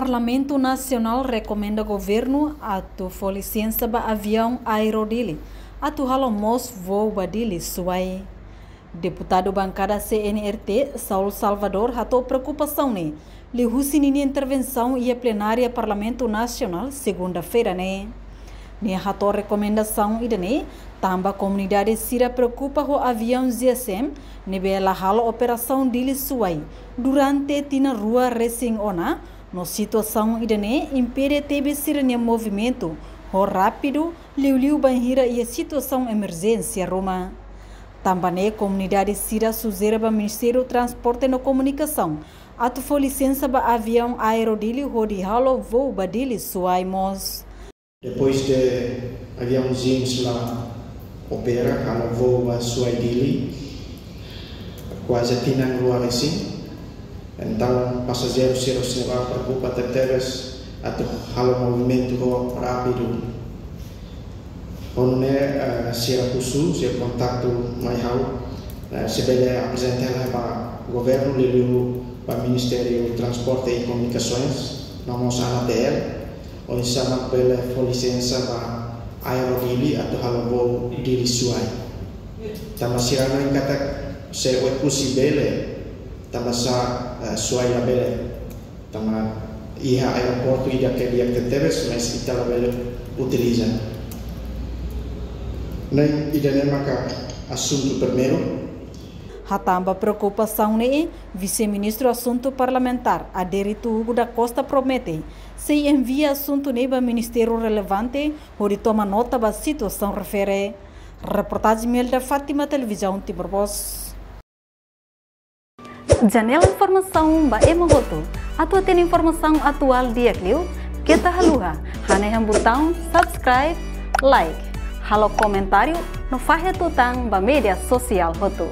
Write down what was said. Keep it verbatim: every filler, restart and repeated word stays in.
Parlamentu Nasionál rekomenda governu atu fó lisensa ba aviaun Aero Dili atu halo moos voo ba Dili, Suai. Deputadu bankada C N R T, Saul Salvador, hato'o preokupasaun ne'e liuhusi ninia intervensaun iha plenária Parlamentu Nasionál, segunda-feira ne'e. Nia hato'o rekomendasaun ida-ne'e tanba komunidade sira preokupa ho aviaun G S M ne'ebé la halo operasaun Dili, Suai durante tinan rua resin ona, no situasaun ida-ne'e impede tebes sira-nia movimentu ho rápidu, liuliu bainhira iha situasaun emerjénsia ruma. Tanba ne'e komunidade sira sujere ba Ministériu Transporte no Komunikasaun atu fó lisensa ba aviaun Aero Dili hodi halo voo ba Dili, Suai mós. Depois de aviaun Zins la opera, halo voo ba Suai Dili, kuaze tinan rua resin. Entaun, pasajeiru sira sira preokupa tebetebes atu halo movimentu ho rápidu. Ho nune'e, eh, sira husu, sira kontaktu mai ha'u, eh, se bele aprezenta hela ba governu, liuliu ba Ministériu Transporte e Komunikasoens, no mós ANATL, oinsá mak bele fó lisensa ba Aero Dili atu halo voo Dili, Suai. Tanba sira hanoin katak se Oekusi bele, tanbasá, eh, Suai labele. Tanba iha aeroportu ida ke di'ak tebetebes, mas ita labele utiliza. Ne'e, ida-ne'e maka asuntu primeiru. Hatán ba preokupasaun ne'e, Vise-Ministru Asuntu Parlamentár, Adérito Hugo da Costa, promete sei envia asuntu ne'e ba ministériu relevante hodi toma nota ba situasaun refere. Reportajen Melda Fátima, Televizaun Timor Post. Janela informasaun ba ema hotu. Atu hatene informasaun atuál di'ak liu, keta haluha hanehan butaun subscribe, like, halo komentáriu no fahe tutan ba média sosiál hotu.